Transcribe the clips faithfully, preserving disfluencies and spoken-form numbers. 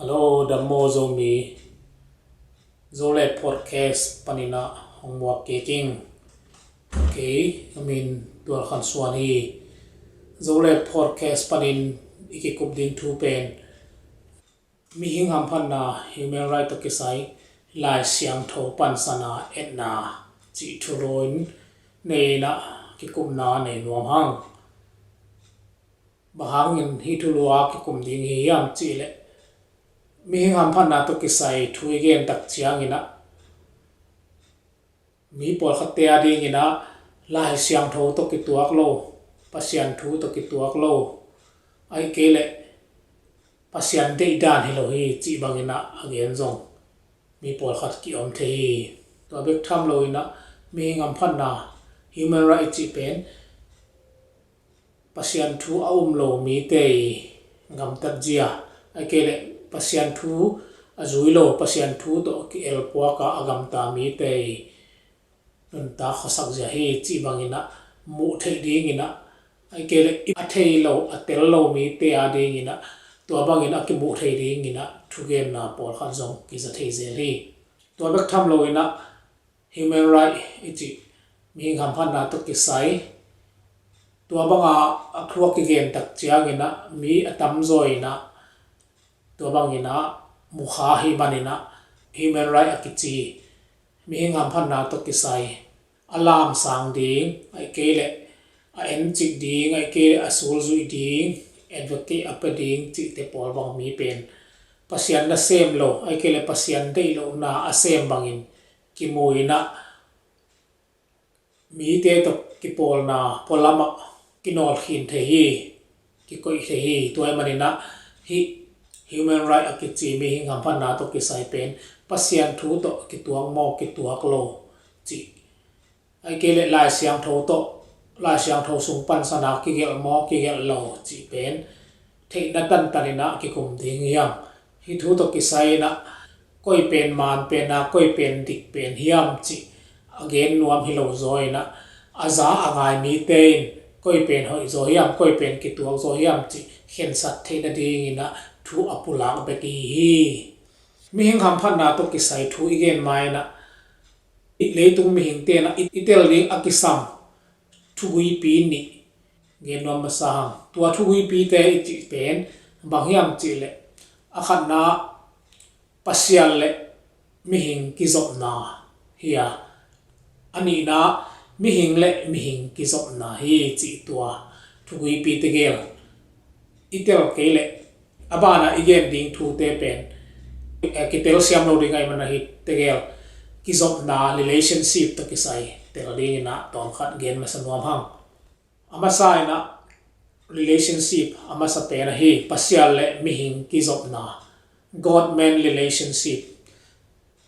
Hello, dam maw Zomi? Zolek Podcast panin ah hong muak kik ing. Kei ka min Tual Khan Suan hi. Zolek Podcast panin i kikup ding thu pen mihing hamphatna, human right tawh kisai, Lai Siangtho pansan a etna cih thulu in nei in ah kikupna nei nuam hang. Bang hangin hih thulu a kikum ding hi hiam cih leh, mihing hamphatna tawh kisai thu i gen tak ciangin ah, mi pawlkhatte a dingin ah Lai Siangtho tawh kituak lo, Pasian thu tawh kituak lo, ahih kei leh Pasian deihdan hi lo hi cih bangin ah a gen zong mi pawlkhat ki-om thei hi. Tua bek tham loin ah, mihing hamphatna, human right i cih pen Pasian thu a um lo mite i gamtat zia, ahih kei leh Pasian thu a zui lo, Pasian thu tawh ki-elpuak a a gamta mite i nuntak khuasak zia hi cih bangin ah muh theih dingin ah, ahih kei leh a thei lo, a tel lo mite a dingin ah, tua bangin a kimuh thei dingin ah thugenna pawlkhat zong kiza thei zel hi. Tua bek tham loin ah, human right i cih mihing hamphatna tawh kisai, tua banga a thu a kigen tak ciangin ah mi a tamzaw in ah, tua bangin ah mukha ahih manin ah, human right a kici mihing hamphatna tawh kisai a lamsang ding, ahih kei leh a encik ding, ahih kei leh a sulzuih ding, advocate a pia ding cihte pawl bang mi pen Pasian nasem lo, ahih kei leh Pasian deih lohna a sem bangin kimu in ah, mite tawh kipawlna pualam ah kinawlkhin thei hi, kikoih thei hi. Tua ahih manin ah, hih human right a kici mihing hamphatna tawh kisai pen Pasian thu tawh kituak maw, kituak lo cih, ahih kei leh Lai Siangtho tawh, Lai Siangtho sung pansan a kigelh maw, kigelh lo cih pen theihna tantan in ah kikum ding hi hang. Hih thu tawh kisai in ah, koi pen maan pen a, koi pen dik pen hiam cih a gen nuam hi lo zaw in ah, a za a ngai mite in koi pen hoih zaw hiam, koi pen kituak zaw hiam cih khensat theih nadingin ah thu a pulak bek i hi hi. Mihing hamphatna tawh kisai thu i gen ma in ah, i leitung mihingte in ah i, i tel ding a kisam thuguipi nih gen nuam masa hang. Tua thuguipite i cih pen bang hiam cih leh, a khatna, Pasian le mihing kizopna hi a, a nihna, mihing le mihing kizopna hi cih tua thuguipi tegel i tel kei leh, a banah i gen ding thute pen, eh, kitel siam lo ding ahih manin ah, hih tegel kizopna, relationship tawh kisai tel dingin ah tawmkhat gen masa nuam hang. A masa in ah, relationship a masa pen ahi Pasian le mihing kizopna, God-man relationship.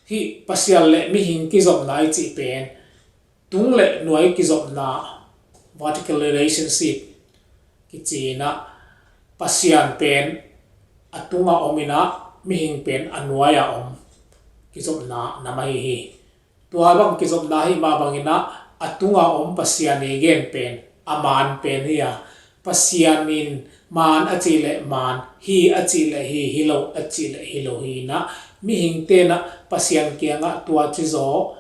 Hih Pasian le mihing kizopna i cih pen tung le nuai kizopna, vertical relationship kici in ah, Pasian pen a tunga om in ah, mihing pen a nuai-a om kizopna nam ahi hi. Tua bang kizopna ahih mah bangin ah, a tunga om Pasian i gen pen a maan pen hi a, Pasian in maan a cih leh maan, hi a cih leh hi, hi lo a cih leh hi lo hi in ah, mihingte in ah Pasian kiangah tua ci zaw,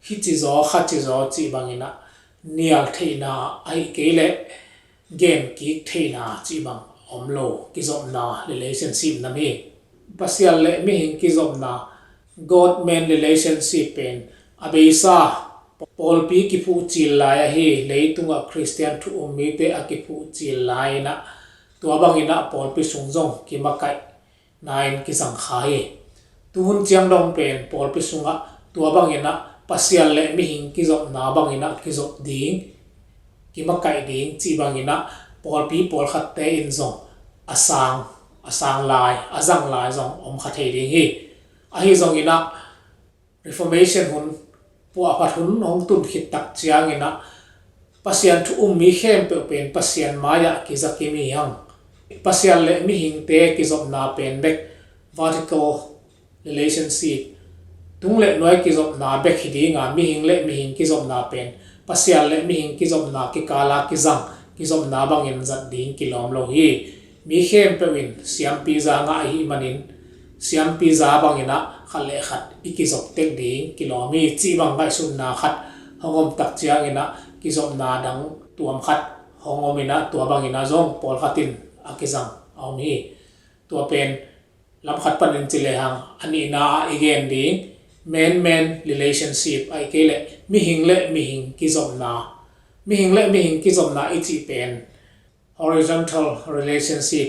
hi ci zaw, kha ci zaw cih bangin ah nial theihna, ahih kei leh gen kik theihna cih bang om lo kizopna, relationship nam hi. Pasian le mihing kizopna, God-man relationship pen a beisa pawlpi kiphuh cil lai ahi, leitungah Khristian thu um mite a kiphuh cil lai in ah, tua bangin ah pawlpi sung zong kimakaihna in kizang kha hi. Tuhun ciang dong pen pawlpi sungah tua bangin ah Pasian le mihing kizopna bangin ah kizop ding, kimakaih ding cih bangin ah pawlpi pawlkhatte in zong a sang, a sang lai, a zang lai zong om kha thei ding hi. Ahi zongin ah, Reformation hun, puahphat hun hong tun khit tak ciangin ah, Pasian thu um mi khempeuh pen Pasian mai-ah kizakim hi hang. Pasian le mihingte kizopna pen bek vertical relationship, tung le nuai kizopna bek hi ding a, mihing le mihing kizopna pen Pasian le mihing kizopna kikal a kizang kizopna bangin zat ding kilawm lo hi. Mi khempeuh in siampi za ngah ahih manin, siampi za bangin ah khat le khat i kizop tek ding kilawm hi cih bang ngaihsutna khat hong om tak ciangin ah kizopna dang tuam khat hong om in ah tua bangin ah zong pawlkhat in a kizang a om hi. Tua pen lam khat panin ci lehang a nihna ah i gen ding man-man relationship ahih kei leh mihing le mihing kizopna, mihing le mihing kizopna i cih pen horizontal relationship,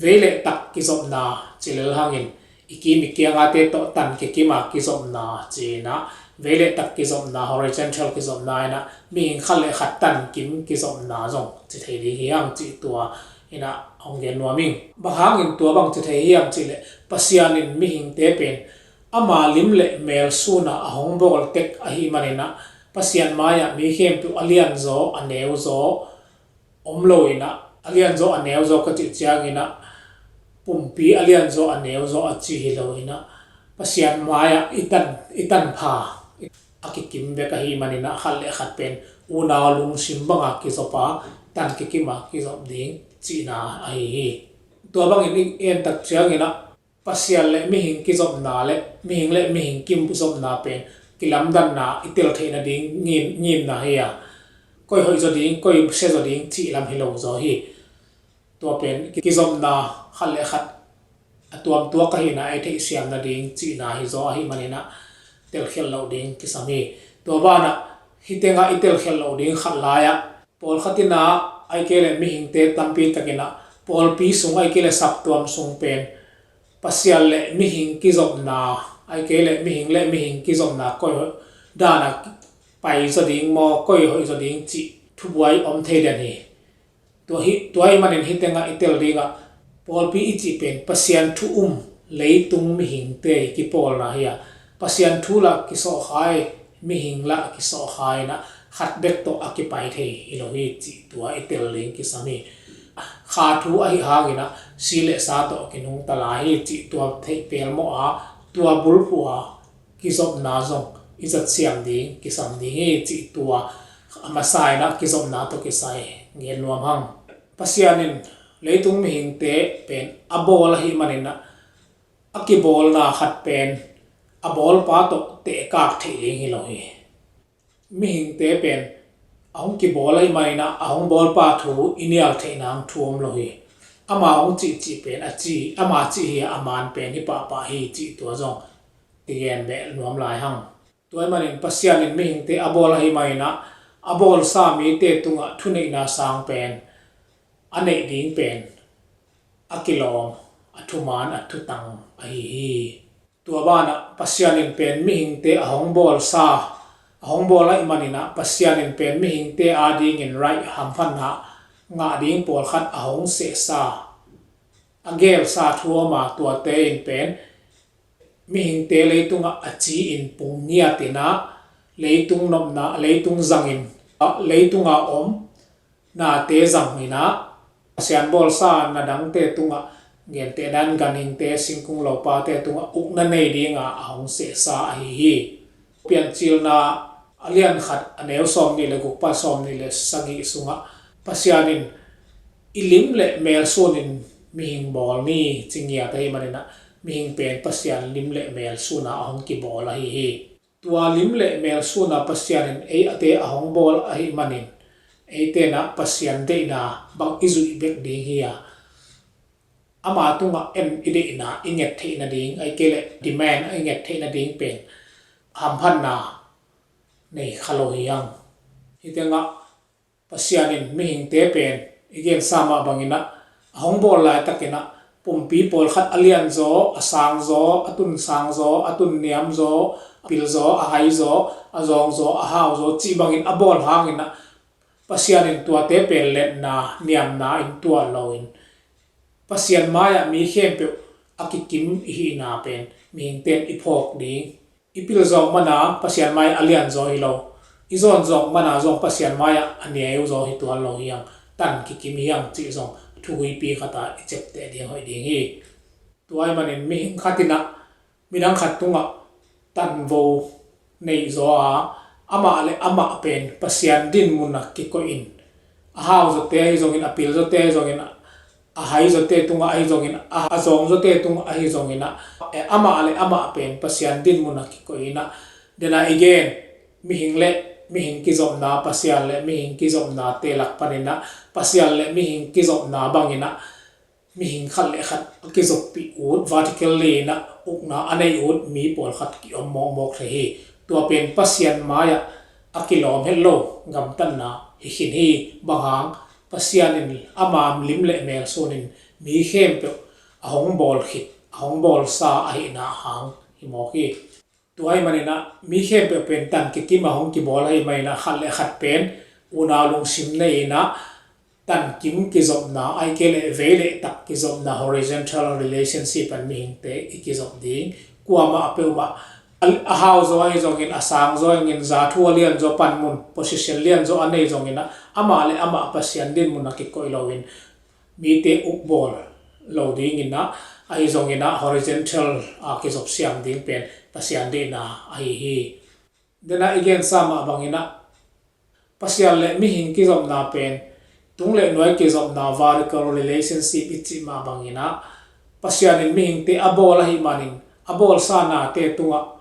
vei le tak kizopna ci lel hangin i kim i kiangate tawh tan kikim a kizopna ci-in ah vei le tak kizopna, horizontal kizopna in ah mihing khat le khat tan kim kizopna zong ci thei ding hi hang cih tua in ah hong gen nuam ing. Bang hangin tua bang ci thei hiam cih leh Pasian in mihingte pen ama lim le mel sun a a hong bawl tek ahih manin ah Pasian mai-ah mi khempeuh a lianzaw a neuzaw om lo in ah, a lianzaw a neuzaw ka cih ciangin ah pumpi a lianzaw a neuzaw a ci hi lo in ah Pasian mai-ah i tan, i tanpha a kikim bek ahih manin ah khat le khat pen unau lungsim banga kizop a tan kikim a kizop ding cihna ahi hi. Tua bangin i en tak ciangin ah Pasian le mihing kizopna le mihing le mihing kizopna pen kilamdanna i tel theih nading ngim, ngimna hi a, koi hoih zaw ding, koi sia zaw ding cih lam hi lo zaw hi. Tua pen kizopna khat le khat a tuamtuak ahihna ei theihsiam nading cihna hi zaw ahih manin ah telkhialh loh ding kisam hi. Tua banah hih tengah i telkhialh loh ding khat lai-ah pawlkhat in ah ahih kei leh mihingte tampi takin ah pawlpi sung ahih kei leh saptuam sung pen Pasian le mihing kizopna, ahih kei leh mihing le mihing kizopna koi hoih dan a pai zaw ding maw, koi hoih zaw ding cih thubuai om thei den hi. Tua hi, tua ahih manin hih tengah i tel dingah pawlpi i cih pen Pasian thu um, leitung mihingte i kipawlna hi a, Pasian thu lah kisawhkhai, mihing lah kisawhkhai in ah khat bek tawh a kipai thei hi lo hi cih tua i tel ding kisam hi. Kha thu ahih hangin ah si le sa tawh kinungta lai hi cih tua theih pelmawh a, tua bulphuh a kizopna zong i zatsiam ding kisam ding hi cih tua a masa in ah kizopna tawh kisai gen nuam hang. Pasian in leitung mihingte pen a bawl ahih manin ah a kibawlna khat pen a bawlpa tawh tehkak theih ding hi lo hi. Mihingte pen a hong kibawl ahih manin ah a hong bawlpa thu i nial theih nang thu om lo hi. Ama hong cihcih pen a ci, ama cih hi a, a man pen hi pahpah hi cih tua zong i gen beh nuam lai hang. Tua ahih manin Pasian in mihingte a bawl ahih manin ah a bawlsa mite tungah thuneihna sang pen a neih ding pen a kilawm, a thuman, a thutang ahi hi. Tua banah Pasian in pen mihingte a hong bawlsa, a hong bawl ahih manin ah Pasian in pen mihingte adingin raih hamphatna ngah ding pawlkhat a hong sehsa, a gelsa thu om a, tuate in pen mihingte leitungah a ci-in pung ngiat in ah leitung nopna, leitung zangin, leitunga om nate zang in ah Pasian bawlsa na dangte tungah gentehna in ganhingte, singkung lopate tungah ukna nei dinga a hong sehsa ahi hi. Piancilna a lian khat a neu sawm nih le guk pan sawm nih le sagih sungah Pasian in i lim le mel sunin mihing bawl ni ci ngiat ahih manin ah mihing pen Pasian lim le mel suna a hong kibawl ahi hi. Tua lim le mel suna Pasian in eite a hong bawl ahih manin eite in ah Pasian deihna bang i zuih bek ding hi a, ama tungah en i deihna i nget theih nading, ahih kei leh demand i nget theih nading pen hamphatna nei kha lo hi hang. Hih tengah Pasian in mihingte pen i gensa mah bangin ah a hong bawl laitakin ah pumpi pawlkhat a lianzaw, a sangzaw, a tunsangzaw, a tunniamzaw, a pilzaw, a haizaw, a zawngzaw, a hauzaw cih bangin a bawl hangin ah Pasian in tuate pen letna, niamna in tuah loin Pasian mai-ah mi khempeuh a kikim i hihna pen mihingte in i phawk ding. I pil zawk mana Pasian mai-ah a lianzaw hi lo, i zawn zawk mana zong Pasian mai-ah a neuzaw hi tuan lo hi hang, tan kikim hi hang cih zong thuhuipi khat a i ciapteh ding hoih ding hi. Tua ahih manin mihing khat in ah midang khat tungah tanvo neih zaw a, amah le amah pen Pasian din munah kikoihin, a hauzawte ahi zongin, a pilzawte ahi zongin, a a hai zawte tungah ahi zongin, a zawng zawte tungah ahi zongin ah, eh, amah le amah pen Pasian dinmun a kikoih in ah, dena i gen, mihing le mihing kizopna, Pasian le mihing kizopnate lak panin ah, Pasian le mihing kizopna bangin ah, mihing khat le khat a kizoppih ut, vertically in ah ukna a nei ut mi pawlkhat ki-om mawkmawk thei hi. Tua pen Pasian mai-ah a kilawm het lo gamtatna hi khin hi. Bang hang, Pasian in ama lim le mel sunin mi khempeuh a hong bawl khit, a hong bawlsa ahihna hang hi mawk hi. Tua ahih manin ah mi khempeuh pen tan kikim a hong kibawl ahih manin ah khat le khat pen unau lungsim nei in ah tan kim kizopna, ahih kei leh vei le tak kizopna, horizontal relationship in mihingte i kizop ding. Kuamah peuhmah a, a hau zaw ahi zongin, a sang zaw ahi zongin, za thu a lian zaw, panmun position lian zaw a nei zongin ah, amah le amah Pasian dinmun a kikoih loin mite ukbawl lo dingin ah, ahi zongin ah horizontal a kizop siam ding pen Pasian deihna ahi hi. Dena i gensa mah bangin ah, Pasian le mihing kizopna pen tung le nuai kizopna, vertical relationship i cih mah bangin ah, Pasian in mihingte a bawl ahih manin, a bawlsa nate tungah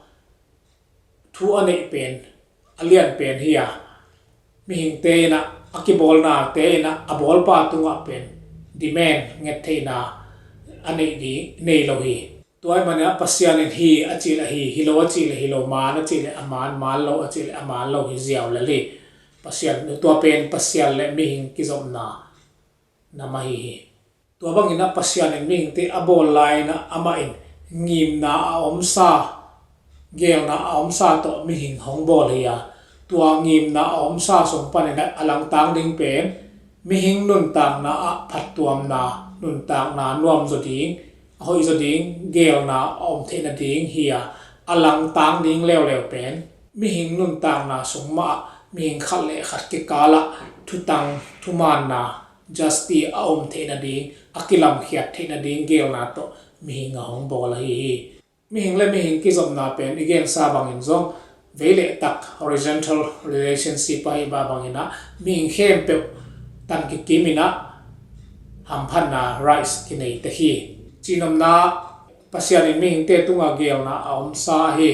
thu a neih pen a lian pen hi a, mihingte in ah, a kibawlnate in ah a bawlpa tungah pen demand, ngettheihna a neih ding, nei lo hi. Tua ahih manin ah Pasian in hi a cih leh hi, hi lo a cih leh hi lo, man a cih leh a man, man lo a cih leh a man lo hi ziau lel hi. Pasian, tua pen Pasian le mihing kizopna nam ahi hi. Tua bangin ah Pasian in mihingte a bawl lai-in ah amah in ngimna a omsa, geelna a omsa tawh mihing hong bawl hi a, tua ngimna a omsa sung panin ah a langtang ding pen mihing nuntakna ah phattuamna, nuntakna nuamzaw ding, a hoihzaw ding, geelna a om theih nading hi a, a langtang ding leuleu pen mihing nuntakna sung mah ah mihing khat le khat kikal ah thutang, thumaanna, justice a om theih nading, a kilamkhiat theih nading geelna tawh mihing a hong bawl ahi hi. Mihing le mihing kizopna pen i gensa bangin zong vei le tak, horizontal relationship ahi mah bangin ah mihing khempeuh tan kikim in ah hamphatna, rights, kinei tek hi. Cihnopna, Pasian in mihingte tungah geelna a omsa ahi,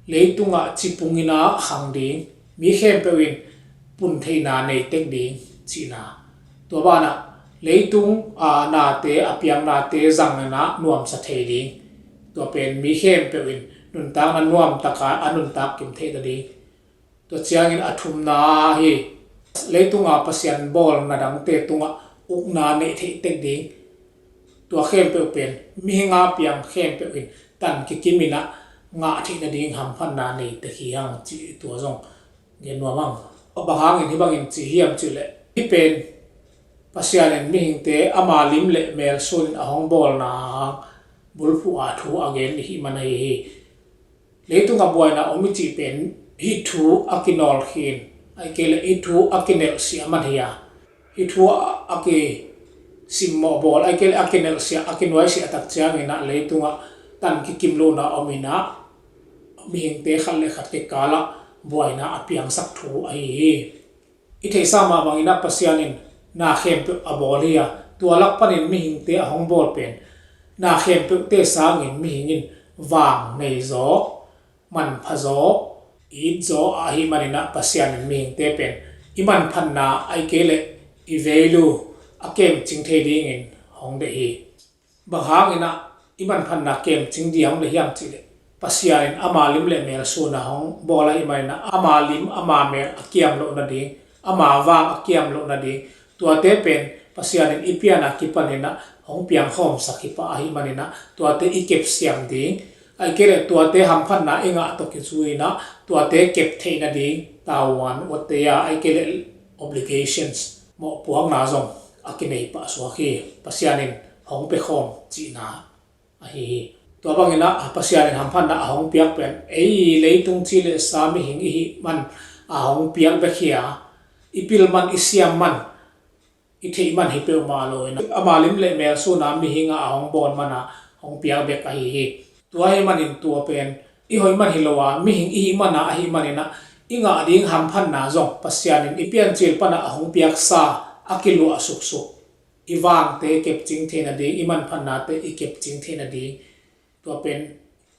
leitungah cipung in ah khang ding, mi khempeuh in pun theihna nei tek ding cihna. Tua banah leitung a nate, a piang nate zang in ah nuamsa thei ding. Tua pen mi khempeuh in nuntakna nuamtak a a nuntak kim theih ta ding. Tua ciangin a thumna hi, leitunga Pasian bawlna dangte tungah ukna neih theih tek ding. Tua khempeuh pen mihing a piang khempeuh in tan kikim in ah ngah theih nading hamphatna nei tek hi hang cih tua zong gen nuam hang. Bang hangin hih bangin ci hiam cih leh, hih pen Pasian in mihingte ama lim le mel sunin a hong bawlna hang bulphuh a thu a gen i hih man ahi hi. Leitungah buaina om i cih pen hih thu a kinawlkhin, ahih kei leh hih thu a kinelhsiah man hi a, hih thu a kisimmawh bawl, ahih kei leh a kinelhsiah, a kinuaisiah tak ciangin ah leitungah tan kikim lohna om in ah mihingte khat le khat kikal ah buaina a piangsak thu ahi hi. I theihsa mah bangin ah Pasian in na khempeuh a bawl hi a, tua lak panin mihingte a hong bawl pen na khempeuhte sangin mihing in vang nei zaw, manpha zaw, it zaw ahih manin ah Pasian in mihingte pen i manphatna, ahih kei leh i value a kemcing thei dingin hong deih hi. Bang hangin ah i manphatna kemcing ding hong deih hiam cih leh, Pasian in ama lim le mel sunin a hong bawl ahih manin ah ama lim ama mel a kiam loh nading, ama vang a kiam loh nading, tuate pen Pasian in i pian a kipanin ah hong piangkhawmsak hi pah ahih manin ah tuate i kepsiam ding, ahih kei leh tuate hamphatna i ngah tawh kizui in ah tuate kep theih nading tavuan, watteya, ahih kei leh obligations, mawhpuakna zong a kinei pahsuak hi. Pasian in hong pekhawm cihna ahi hi. Tua bangin ah Pasian in hamphatna a hong piak pen ei leitung ci le sa mihing i hih man a hong piak bek hi a, i pil man, i siam man, i theih man hi peuhmah lo in ah ama lim le mel sunin a mihing a hong bawl man a hong piak bek ahi hi. Tua ahih manin tua pen i hoih man hi lo a, mihing i hih man a ahih manin ah i ngah ding hamphatna zong Pasian in i piancil pan a hong piaksa a kiluah suksuk i vangte kepcing theih nading, i manphatnate i kepcing theih nading, tua pen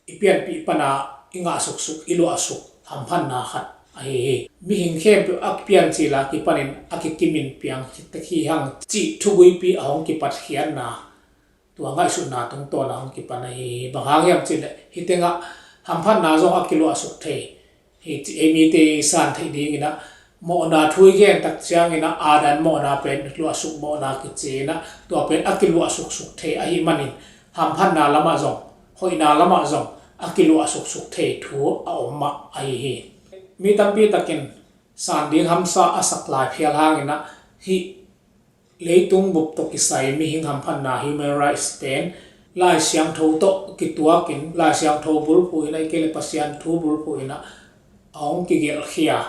i pianpih pana i ngah suksuk, i luahsuk hamphatna khat ahi hi. Mihing khempeuh a piancil a kipanin a kikimin piang khit hi hang cih thubuipi a hong kipatkhiatna, tua ngaihsutna tungtawn a hong kipan ahi hi. Bang hang hiam cihleh hih tengah hamphatna zong a kiluahsuk thei hi ci, ei mite i san theih dinginah mawhna thu i gen tak cianginah Adam mawhna pen luahsuk mawhna kici inah tua pen a kiluahsuksuk thei ahi manin hamphatna lamah zong, hoihna lamah zong a kiluahsuksuk thei thu a om mah ahi hi. Mi tampi takin san ding hamsa a sak lai phial hanginah hih leitung bup tawh kisai mihing hamphatna, human rights, pen Lai Siangtho tawh kituakin, Lai Siangtho bulphuh inah, i kei le Pasian thu bulphuh inah a hong kigelhkhia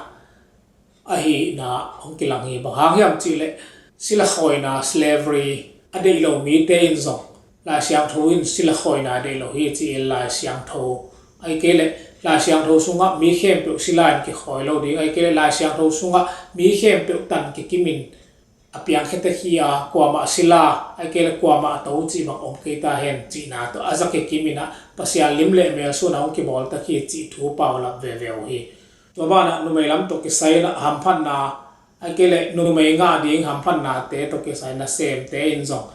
ahihna hong kilang hi. Bang hang hiam cihleh silakhawina, slavery, a deih lo mite in zong Lai Siangtho in silakhawina a deih lo hi ci-in Lai Siangtho, ahih kei leh Lai Siangtho sungah mi khempeuh sila in kikhawi lo ding, ahih kei leh Lai Siangtho sungah mi khempeuh tan kikimin a piangkhia tek hi a, kuamah sila, ahih kei leh kuamah a to cih bang om kei ta hen cihna tawh a za kikim inah Pasian lim le mel sun a hong kibawl tek hi cih thu paulap veve uh hi. Tua banah numei lam tawh kisai inah hamphatna, ahih kei leh numei ngah ding hamphatnate tawh kisai nasemte in zong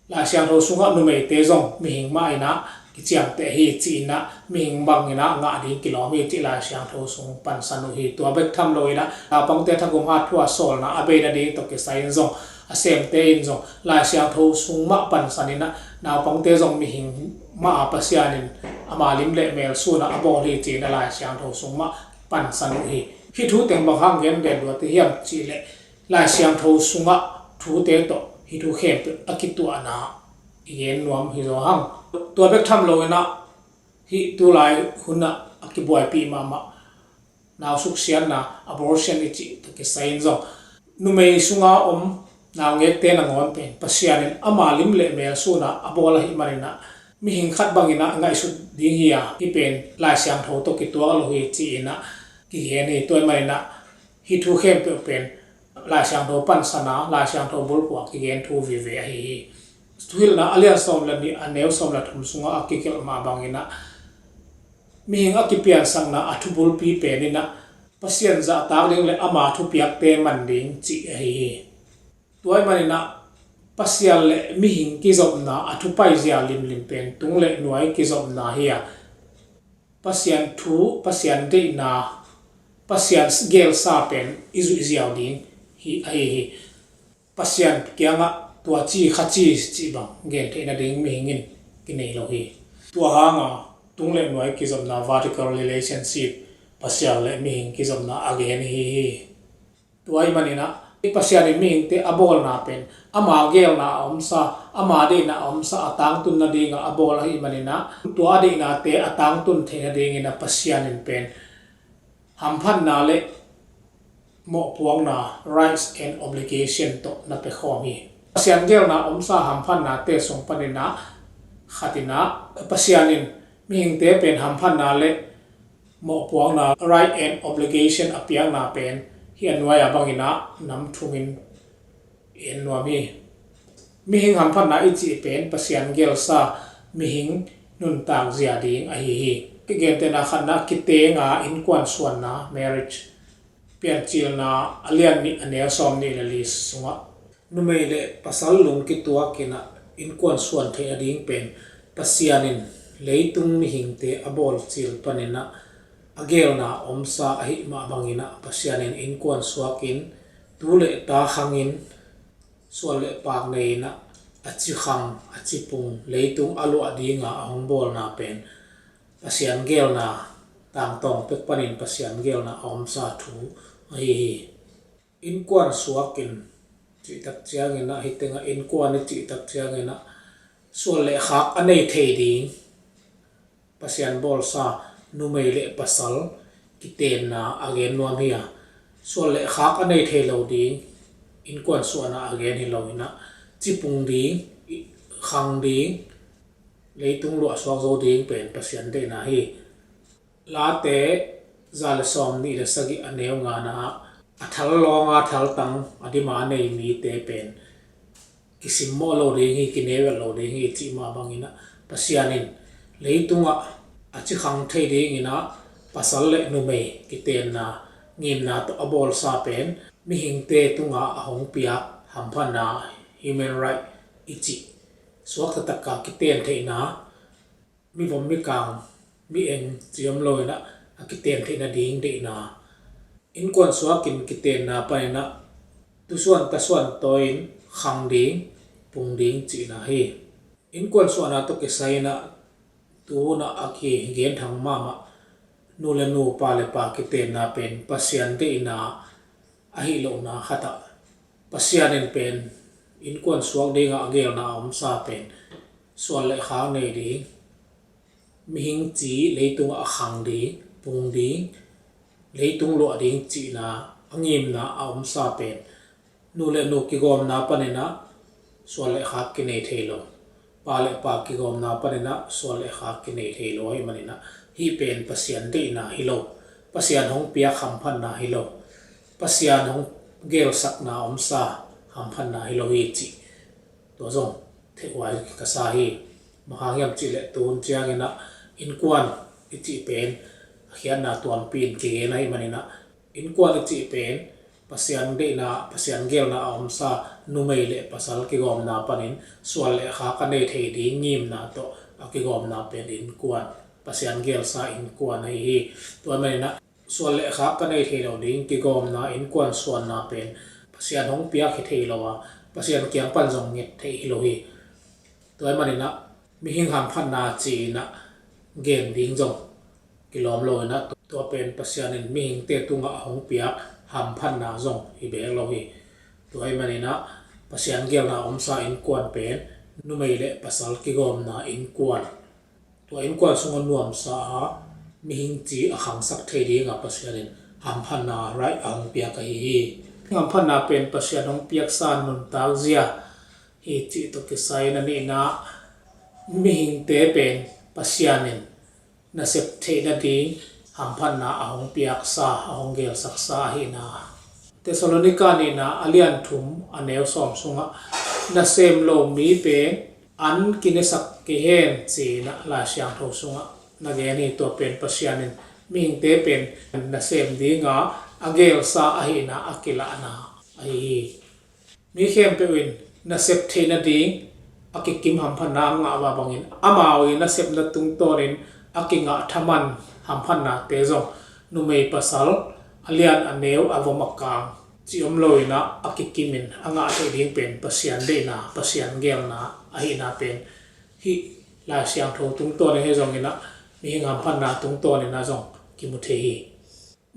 Lai Siangtho sungah numeite zong mihing mah inah kiciamteh hi ci inah mihing bang inah ngah ding kilawm hi cih Lai Siangtho sung pansan uh hi. Tua bek tham lo inah naupangte thagum hat thu a sawlna a bei nading tawh kisai in zong a semte in zong Lai Siangtho sung mah pansan inah naupangte zong mihing mah a Pasian in ama lim le mel sun a a bawl hi ci inah Lai Siangtho sung mah pansan uh hi. Hih thu teng bang hang gen den duat hiam cihleh Lai Siangtho sungah thute tawh hih thu khempeuh a kituahna i gen nuam hi zaw hang. Tua bek tham lo inah hih tulai hunah a kibuaipih mahmah nau suksiatna, abortion i cih tawh kisai in zong numei sunga om naungekte nangawn pen Pasian in ama lim le mel sun a a bawl ahih maninah mihing khat bang inah ngaihsut ding hi a, hih pen Lai Siangtho tawh kituak lo hi ci inah kigen hi. Tua ahih maninah hih thu khempeuh pen Lai Siangtho pansan a, Lai Siangtho bulphuh a kigen thu vive ahi hi. Thuhilhna a lian sawm le nih a neu sawm le thum sungah a kigelh mah bang inah mihing a kipiansakna a thubulpi pen inah Pasian zahtak ding le ama thupiakte man ding cih ahi hi. Tua ahih maninah Pasian le mihing kizopna a thupaizia limlim pen tung le nuai kizopna hi a, Pasian thu, Pasian deihna, Pasian gelsa pen i zuih ziau ding hi ahi hi. Pasian kiangah tua ci kha ci cih bang gen theih nading mihing in kinei lo hi. Tua hanga tung le nuai kizopna, vertical relationship, Pasian le mihing kizopna a gen hi hi. Tua ahih maninah Pasian in mihingte a bawlna pen ama gelna a omsa, ama deihna a omsa a tangtun nadinga a bawl ahih maninah tua a deihnate a tangtun theih nadingin a Pasian in pen hamphatna le mawhpuakna, rights and obligation tawh na pekhawm hi. Pasian gelna a omsa hamphatnate sung paninah khatinah Pasian in mihingte pen hamphatna le mawhpuakna, right and obligation a piakna pen hih a nuai a banginah nam thumin en nuam hi. Mihing hamphatna i cih pen Pasian gelsa mihing nuntak zia ding ahi hi. Kigentehna khatna kitenga innkuan suanna, marriage, Piancilna a lian nih a neu sawm nih le li sungah numei le pasal lung kituakinah innkuan suan theih nading pen Pasian in leitung mihingte a bawl cil paninah a gelna omsa ahih mah banginah Pasian in innkuan suakin tu le ta khangin sual le paak nei inah a ci khang, a ci pung, leitung a luah dinga a hong bawlna pen Pasian gelna tangtawng pek panin Pasian gelna a omsa thu ahi hi. Innkuan suakin cihtak cianginah hih tengah innkuan i cihtak cianginah sual le khak a nei thei ding Pasian bawlsa numei le pasal kitenna a gen nuam hi a, sual le khak a nei thei lo ding innkuan suahna a gen hi lo inah cipung ding, khang ding, leitung luahsuak zo ding pen Pasian deihna hi. Late za le sawm nih le sagih a neu ngana ah a thal lawnga thaltang a dima a nei mite pen kisimmawh lo ding hi, kinevel lo ding hi cih mah bangin ah Pasian in leitungah a cikhang thei dingin ah pasal le numei kitenna ngimna tawh a bawlsa pen mihingte tungah a hong piak hamphatna, human right i cih suakta taka kiten theihna, mivom mikang mi-eng ciam loin ah a kiten theihna ding deihna, innkuan suakin kitenna panin ah tusuan tasuan tawi-in khang ding, pung ding cihna hi. Innkuan suahna tawh kisai-in ah tu hun ah a kigenthang mahmah nu le nu, pa le pa kitenna pen Pasian deihna ahi lohna khat ah Pasian in pen innkuan suak dingah a gelna a omsa pen suan le khak nei ding, mihing ci leitungah a khang ding, pung ding, leitung luah ding cihna a ngimna a omsa pen nu le nu kigawmna panin ah suan le khak kinei thei lo, pa le pa kigawmna panin ah suan le khak kinei thei lo ahih manin ah hih pen Pasian deihna hi lo, Pasian hong piak hamphatna hi lo, Pasian hong gelsakna omsa hamphatna hi lo hi cih tua zong theihhuai ka sa hi. Bang hang hiam cih leh tu hun ciangin ah innkuan i cih pen a khiatna tuampi in kigen ahih manin ah innkuan i cih pen Pasian deihna, Pasian gelna a omsa numei le pasal kigawmna panin suan le khak a nei thei ding ngimna tawh a kigawmna pen innkuan, Pasian gelsa innkuan ahi hi. Tua ahih manin ah suan le khak ka nei thei lo ding kigawmna, innkuan suanna pen Pasian hong piak hi thei lo a, Pasian kiang pan zong nget theih hi lo hi. Tua ahih manin ah mihing hamphatna ci-in ah gen ding zong kilawm loin ah tua pen Pasian in mihingte tungah a hong piak hamphatna zong hi bek lo hi. Tua ahih manin ah Pasian gelna a omsa innkuan pen numei le pasal kigawmna innkuan, tua innkuan sungah nuamsa a mihing ci a khangsak thei dingah Pasian in hamphatna right a hong piak ahi hi. Hamphatna pen Pasian hong piaksa nuntak zia hi cih tawh kisai-in a nihna, mihingte pen Pasian in nasep theih nading hamphatna a hong piaksa, a hong gelsaksa ahihna. Thessalonika nihna a lian thum a neu sawm sungah nasem lo mi pen an kinesak kei hen ci-in ah Lai Siangtho sungah na gen hi. Tua pen Pasian in mihingte pen nasem dinga a gelsa ahihna a kilahna ahi hi. Mi khempeuh in nasep theih nading a kikim hamphatna a ngah mah bangin amau i nasepna tungtawnin a kingah thaman hamphatnate zong numei pasal a lian a neu a vom a kang ci om loin ah a kikimin a ngah theih ding pen Pasian deihna, Pasian gelna ahihna pen hih Lai Siangtho tungtawnin hi zongin ah mihing hamphatna tungtawnin ah zong kimu thei hi.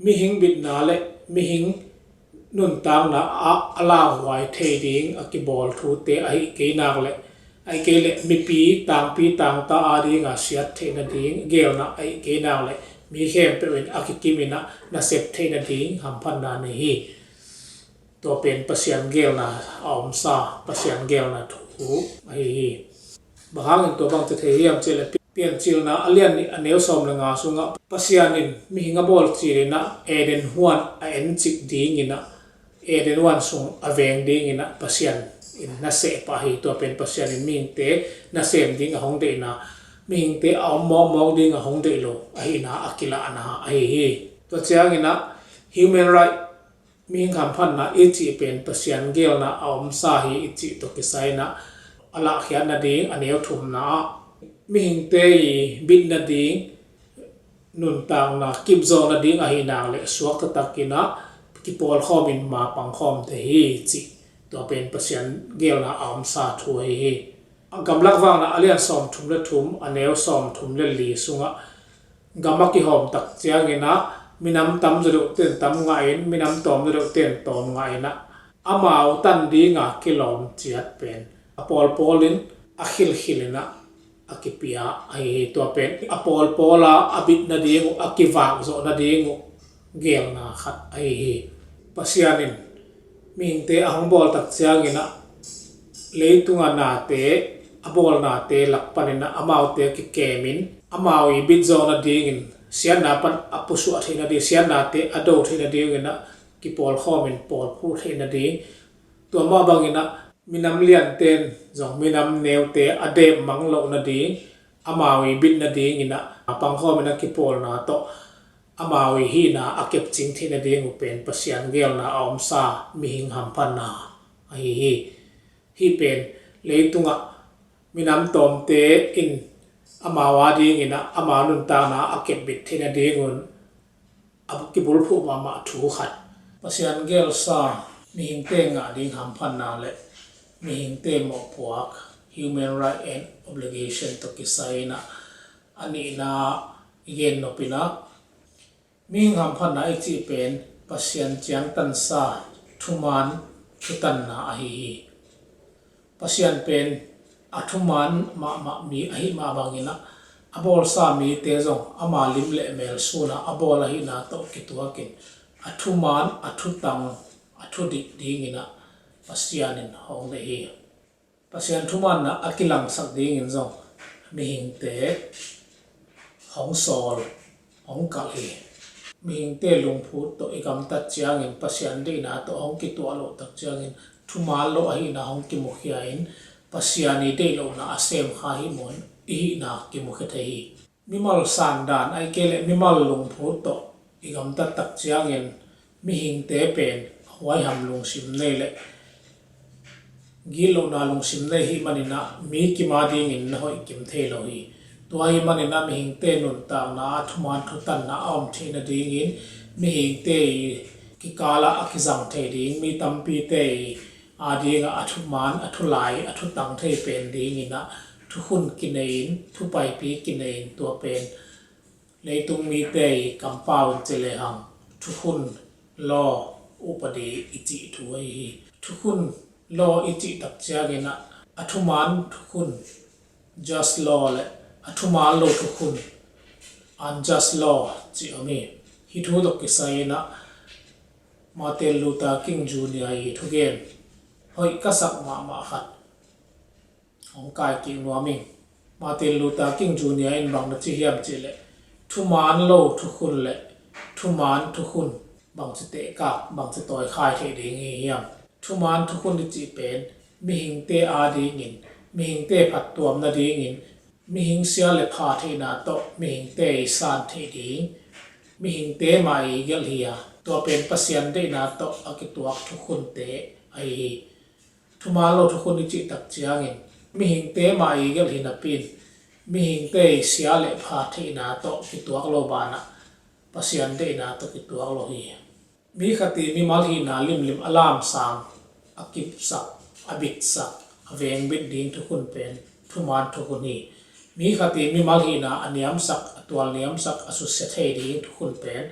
Mihing bitna le mihing nuntakna ah a lauhuai thei ding a kibawl thute ahih kei nak le, ahih kei le mipi tangpi tangta a dinga siat theih nading gelna ahih kei nak le, mi khempeuh in a kikimin ah nasep theih nading hamphatna nei hi. Tua pen Pasian gelna a omsa, Pasian gelna thu ahi hi. Bang hangin tua bang ci thei hiam cih leh Piancilna a lian nih a neu sawm le nga sungah Pasian in mihing a bawl cilin ah Eden huan a encik dingin ah Eden huan sung a veng dingin ah Pasian in na sehpah hi. Tua pen Pasian in mihingte nasem ding a hong deihna, mihingte a om mawkmawk ding a hong deih lo ahihna a kilahna ahi hi. Tua ciangin ah human right, mihing hamphatna i cih pen Pasian gelna a omsa hi i cih tawh kisai-in ah a lahkhiat nading a neu thumna ah mihingte i bit nading nuntakna kipzawh nading ahih nak le suak taktakin ah kipawlkhawmin mapang khawm thei hi cih, tua pen Pasian gelna a omsa thu ahi hi. Gamlak Vakna a lian sawm thum le thum a neu sawm thum le li sungah gam a kihawm tak ciangin ah minam tam zaw deuhte in tam ngahin, minam tawm zaw deuhte in tawm ngahin ah amau tan dinga kilawm ciat pen a pawlpawlin a khilkhilin ah a kipia ahi hi. Tua pen a pawlpawla a bit nading uh, a kivak zawh nading uh gelna khat ahi hi. Pasian in mihingte a hong bawl tak ciangin ah leitunga nate, a bawl nate lak panin ah amaute kikemin amau i bit zawh nadingin siatna pan a pusuah theih nading, siatnate a do theih nadingin ah kipawlkhawmin pawlphuh theih nading, tua mah bangin ah Minam lianten zong minam neute a dep mang loh nading, amau i bit nadingin ah a pangkhawmin a kipawlna tawh amau i hihna a kepcing theih nading uh pen Pasian geelna a omsa mihing hamphatna ahi hi. Hih pen leitungah minam tawmte in amau adingin ah amau nuntakna a kepbit theih nadingun a kibulphuh mahmah thu khat. Pasian geelsa mihingte ngah ding hamphatna le mihingte mawhpuak, human right and obligation, tawh kisai in ah a nihna i gen nop in ah, mihing hamphatna i cih pen Pasian ciangtansa thuman thutanna ahi hi. Pasian pen a thuman mahmah mi ahih mah bangin ah, a bawlsa mite zong ama lim le mel sunah a bawl ahihna tawh kituakin a thuman, a thutang, a thudik dingin ah Pasian in hong deih hi. Pasian thumanna a kilangsak dingin zong mihingte hong sawl, hong kalh hi. Mihingte lungphut tawh i gamtat ciangin Pasian deihna tawh hong kituah loh tak ciangin thuman lo ahihna hong kimukhia in, Pasian i deih lohna a semkha hih mun i hihna kimukhia thei hi. Mimal sandan ahih kei leh mimal lungphut tawh i gamtat tak ciangin mihingte pen huaiham lungsim nei le gitlohna lungsim nei hih manin ah mi kim adingin na hoih kim thei lo hi. Tua hih manin ah mihingte nuntakna ah thuman thutanna a om theih nadingin mihingte i kikalah a kizang thei ding, mi tampite i adingah a thuman, a thulai, a thutang thei pen dingin ah thukhun kinei in, thupaipi kinei in, tua pen leitung mite i kampau in ci lehang thukhun, law, upadi i cih thu ahi hi. Thukhun, law i cih tak ciangin ah a thuman thukhun, just law, le a thuman lo thukhun, unjust law, cih om hi. Hih thu tawh kisai in ah Martin Luther King Junior i thugen hoih ka sak mahmah khat hong kai kik nuam ing. Martin Luther King Junior in bang na ci hiam cih leh, thuman lo thukhun le thuman thukhun bangci tehkak, bangci tawikhai theih ding hi hiam? Thuman thukhun i cih pen mihingte adingin, mihingte phattuam nadingin, mihing sia le pha theihna tawh mihingte i san theih ding, mihingte mah i gelh hi a, tua pen Pasian deihna tawh a kituak thukhunte ahi hi. Thuman lo thukhun i cih tak ciangin mihingte mah i gelh hi napi in, mihingte i sia le pha theihna tawh kituak lo banah Pasian deihna tawh kituak lo hi. Mi khat i mimal hihna limlim a lamsang, a kipsak, a bitsak, a vengbit ding thukhun pen thuman thukhun hi. Mi khat i mimal hihna a niamsak, a tual niamsak, a susia thei ding thukhun pen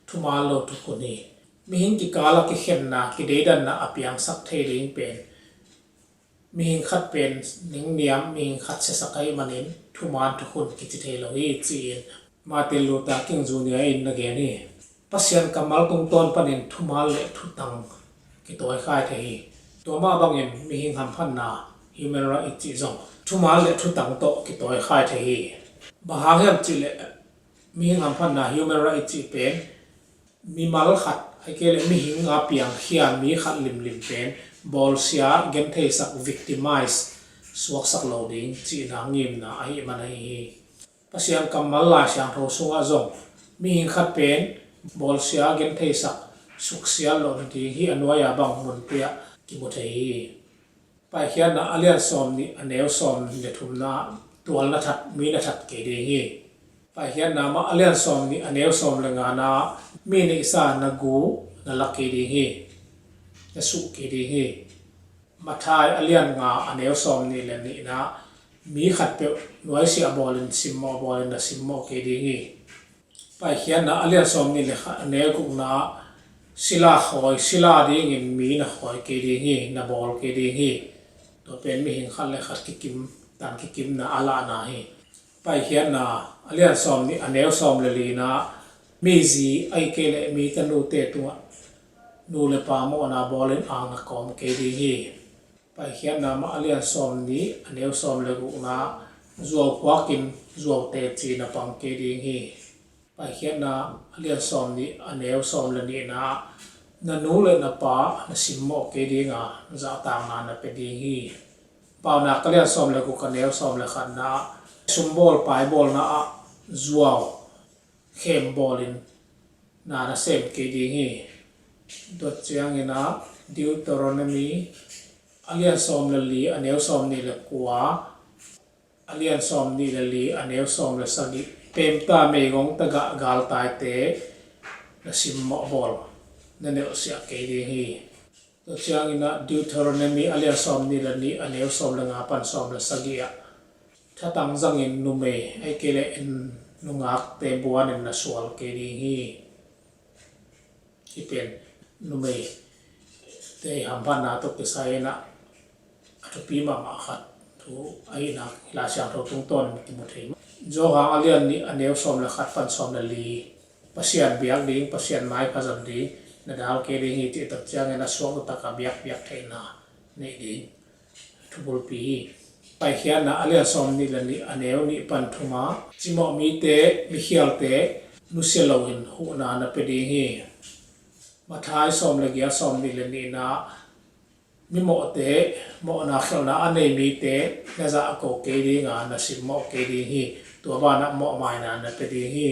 thuman lo thukhun hi. Mihing kikal a kikhenna, kideidanna a piangsak thei ding pen mihing khat pen ningniam, mihing khat siasak ahih manin thuman thukhun kici thei lo hi, ci-in Martin Luther King Junior in na gen hi. Pasian kammal tungtawn panin thuman le thutang kitawikhai thei hi. Tua mah bangin mihing hamphatna, human right i cih zong thuman le thutang tawh kitawikhai thei hi. Bang hang hiam cih leh mihing hamphatna, human right i cih pen mimal khat, ahih kei leh mihing a piangkhia mi khat limlim pen bawlsia, gentheisak, victimize, suaksak lo ding cihna ngimna ahih man ahi hi. Pasian kammal Lai Siangtho sungah zong mihing khat pen bawlsia, gentheisak, suksiat loh nading hih a nuai-a bang munpi ah kimu thei hi. Paikhiatna a lian sawm nih, a neu sawm le thumna, tualna that, mi na that kei ding hi. Paikhiatna mah a lian sawm nih, a neu sawm le ngana, mi neihsa na gu na lak kei ding hi, na suh kei ding hi. Matthai a lian nga, a neu sawm nih le nihna, mi khatpeuh nuaisiah bawlin simmawh bawlin na simmawh kei ding hi. Paikhiatna a lian sawm nih le khat, a neu gukna, sila khawi, sila dingin mi na khawi kei ding hi, na bawl kei ding hi. Tua pen mihing khat le khat kikim, tan kikimna a lahna hi. Paikhiatna a lian sawm nih, a neu sawm le lina, mi zi ahih kei leh mi tanute tungah nu le pa mawhna bawlin ang na kawm kei ding hi. Paikhiatna mah a lian sawm nih, a neu sawm le gukna, zuau phuakin zuau teci na pang kei ding hi. Paikhiatna a lian sawm nih, a neu sawm le nihna, Na nu le na pa na simmawh kei dinga zahtakna na pia ding hi. Paunak a lian sawm le guk a neu sawm le khatna ah sumbawl paibawlna ah zuau khembawlin na na sem kei ding hi. Tua ciangin ah Deuteronomy a lian sawm le li a neu sawm nih le kua, a lian sawm nih le li a neu sawm le sagih, pemta meigong tagah galtaite na simmawh bawl na nelhsiah kei ding hi. Tua ciangin ah Deuteronomy a lian sawm nih le nih a neu sawm le nga pan sawm le sagih ah thatang zangin numei ahih kei leh nungakte buanin na sual kei ding hi. Hih pen numeite i hamphatna tawh kisai in ah a thupi mahmah khat thu ahihna Lai Siangtho tungtawnin kimu thei. Johan a lian nih a neu sawm le khat pan sawm le li, Pasian biak ding, Pasian maipha zon ding na dal kei ding hi, cih tak ciangin a suak takah biakpiak theihna neih ding thubulpi hi. Paikhiatna a lian sawm nih le nih a neu nih pan thuma, cimawh mite, mikhialte nusia loin huhna na pia ding hi. Matthai sawm le giat sawm nih le nihna, mimawhte, mawhna khialhna a nei mite na zahko kei dinga na simmawh kei ding hi. Tua banah mawhmaina na pia ding hi.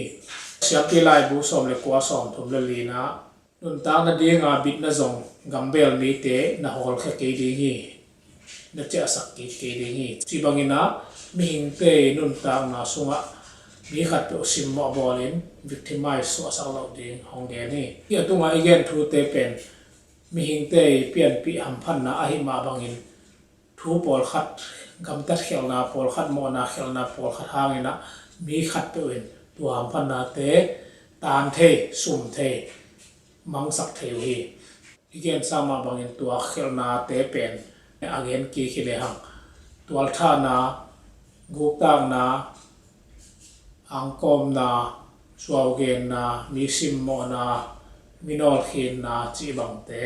Siampi Laibu sawm le kua sawm thum le lina, nuntakna dinga bitna zong gambel mite na hawlkhia kei ding hi, na ciahsak kik kei ding hi. Cih bangin ah mihingte i nuntakna sungah mi khatpeuh simmawh bawlin victimize suahsak loh ding hong gen hi. Hih a tungah i gen thute pen mihingte i pianpih hamphatna ahih mah bangin thu pawlkhat, gamtat khialhna pawlkhat, mawhna khialhna pawlkhat hangin ah mi khatpeuh in tua hamphatnate taan thei, sum thei, mangsak thei uh hi. I gensa mah bangin tua khialhnate pen a gen kik hi lehang tualthahna, guktakna, angkawmna, suaugenna, mi simmawhna, mi nawlkhinna cih bangte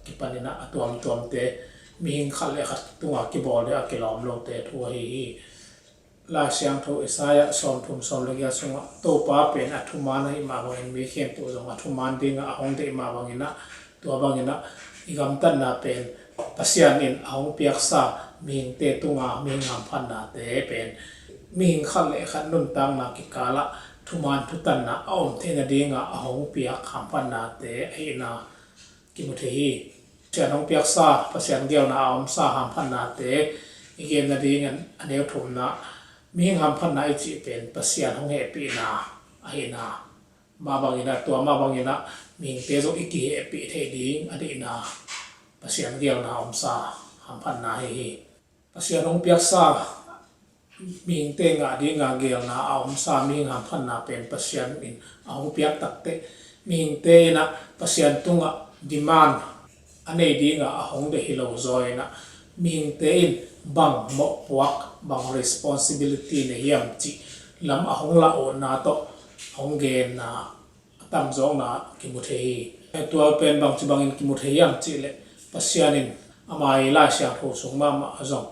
kipanin ah a tuamtuamte mihing khat le khat tungah kibawl ding a kilawm lote thu ahi hi. Lai Siangtho Isaiah sawmthum sawm le giat sungah Topa pen a thuman ahih mah bangin mi khempeuh zong a thuman dingah a hong deih mah bangin ah, tua bangin ah i gamtatna pen Pasian in a hong piaksa mihingte tunga mihing hamphatnate pen mihing khat le khat nuntakna kikalah thuman thutanna a om theihna dinga a hong piak hamphatnate ahihna kimu thei hi. Pasian hong piaksa, Pasian geelna a omsa hamphatnate i gen nadingin a neu thumna, mihing hamphatna i cih pen Pasian hong hehpihna ahihna mah bangin ah, tua mah bangin ah mihingte zong i kihehpih theih ding a dihna Pasian geelna a omsa hamphatna hi hi. Pasian hong piaksa mihingte ngah dinga geelna a omsa mihing hamphatna pen Pasian in a hong piak takteh mihingte in ah Pasian tungah demand a nei dinga a hong deih hi lo zaw in ah mihingte in bang mawhpuak, bang responsibility nei hiam cih lam a hong lah utna tawh hong genna a tamzawkna kimu thei hi. Tua pen bangci bangin kimu thei hiam cihleh Pasian in ama i Lai Siangtho sung mahmah a zong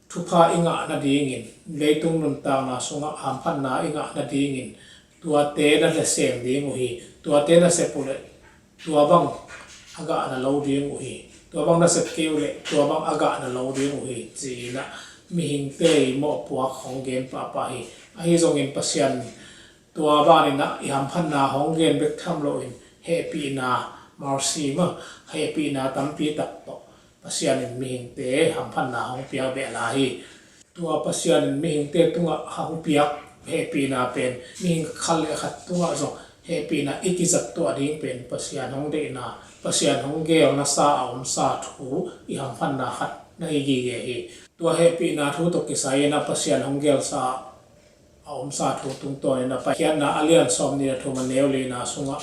thupha i ngah nadingin, leitung nuntakna sungah hamphatna i ngah nadingin tuate na hesem ding uh hi. Tuate na sep uhleh tua bang a gah na lo ding uh hi. Tua bang na sep kei uhleh tua bang a gah na lo ding uh hi, ci-in ah mihingte i mawhpuak hong gen pahpah hi. Ahi zongin Pasian tua banin ah i hamphatna hong gen bek tham loin hehpihna, mercy mah, hehpihna tampi tak tawh Pasian in mihingte hamphatna hong piak behlap hi. Tua Pasian in mihingte tungah hong piak hehpihna pen mihing khat le khat tungah zong hehpihna i kizat tuah ding pen Pasian hong deihna, Pasian hong geelnasa a omsa thu i hamphatna khat na hi gige hi. Tua hehpihna thu tawh kisai in ah Pasian hong geelsa a omsa thu tungtawnin a Paikhiatna a lian sawm nih le thum a neu lina sungah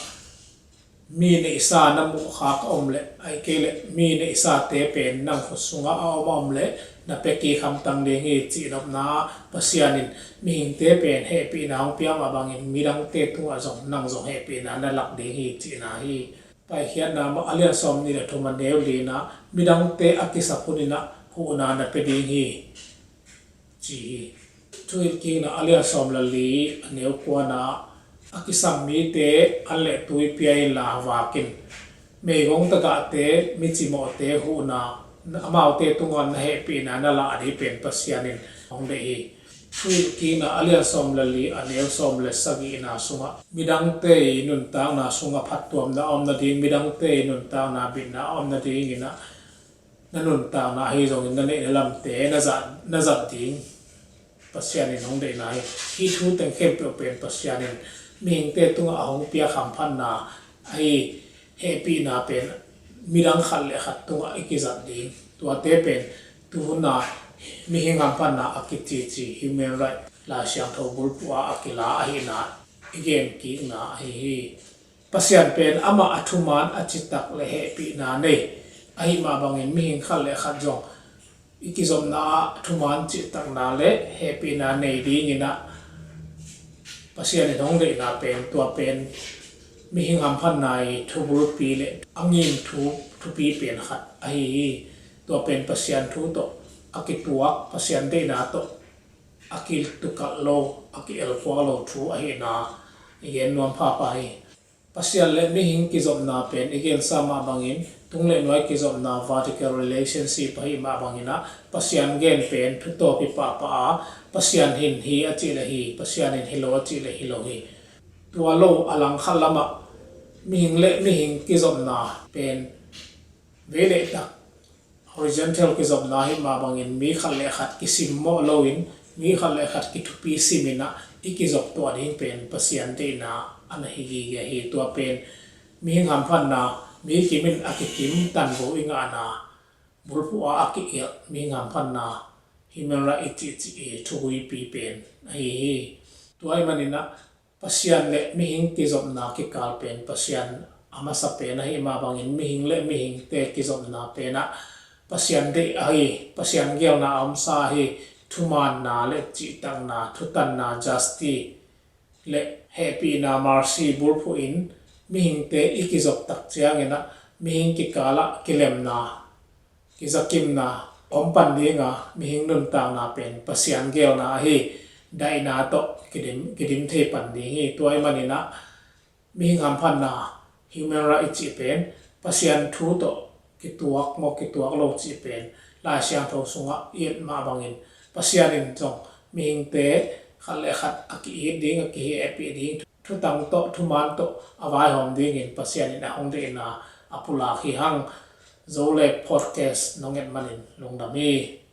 mi neihsa na muhkhak a om leh, ahih kei leh mi neihsate pen nang khut sungah a om a om leh na pia kik hamtang ding hi, cihnopna ah Pasian in mihingte pen hehpihna hong piak mah bangin midangte tungah zong nang zong hehpihna na lak ding hi, cihna hi. Paikhiatna a lian sawm nih le thum a neu lina, midangte a kisap hunin ah huhna na pia ding hi, ci hi. Thuhilhkikna a lian sawm le li a neu kuana, a kisam mite an le tui pia inla vak in, Meigong tagahte, micimawhte huhna, amaute tungah na hehpihna na lah ding pen Pasian in hong deih hi. Thuhilhkikna a lian sawm le li, a neu sawm le sagihna sungah midangte i nuntakna sungah phattuamna a om nading, midangte i nuntakna bitna a om nadingin ah na nuntakna ahi zongin na neihna lamte na zat, na zat ding Pasian in hong deihna hi. Hih thu teng khempeuh pen Pasian in mihingte tungah a hong piak hamphatna ahi, hehpihna pen midang khat le khat tungah i kizat ding. Tuate pen tuhuna mihing hamphatna a kicici, human right, Lai Siangtho bulphuh ah a kila ahihna i genkikna ahi hi. Pasian pen amah a thuman, a citak le hehpihna nei ahi mah bangin mihing khat le khat zong i kizopna ah thuman, citakna le hehpihna nei dingin ah Pasian in hong deihna pen, tua pen mihing hamphatna i thubulpi le a ngim thu, thupi pen khat ahi hi. Tua pen Pasian thu tawh a kituak, Pasian deihna tawh a kitukalh lo, a ki-elkhuak lo thu ahihna i gen nuam phapha hi. Pasian le mihing kizopna pen i gensa mah bangin, tung le nuai kizopna, vertical relationship ahih mah bangin ah, Pasian gen pen thutawp hi pahpah a, Pasian in hi a cih le hi, Pasian in hi lo a cih le hi lo hi. Tua lo a langkhat lamah mihing le mihing kizopna pen vei le tak horizontal kizopna ahih mah bangin mi khat le khat kisimmawh loin, mi khat le khat kithupi simin ah i kizop tuah ding pen Pasian deihna a na hi gige hi. Tua pen mihing hamphatna, mi kimin a kikim tanvo i ngahna, bulphuh ah a ki-ilh mihing hamphatna, human right i cihcih i thuguipi pen ahi hi. Tua ahih manin ah Pasian le mihing kizopna kikal pen Pasian a masa pen ahih mah bangin mihing le mihingte kizopna pen ah Pasian deih ahi, Pasian geelna a omsa ahi, thumaanna le cihtakna, thutanna, justice le hehpihna, mercy bulphuh in mihingte i kizop tak ciangin ah mihing kikal ah kilemna, kizakimna om pan ding a, mihing nuntakna pen Pasian geelna ahi, daihna tawh kidim, kidim thei pan ding hi. Tua ahih manin ah mihing hamphatna, human right i cih pen Pasian thu tawh kituak maw, kituak lo cih pen Lai Siangtho sungah i et mah bangin Pasian in zong mihingte khat le khat a ki-it ding, a kihehpih ding, thutang tawh, thuman tawh a vaihawm dingin Pasian in a hong deihna a pulak hi hang. Zo le podcast nong et manin lungdam hi.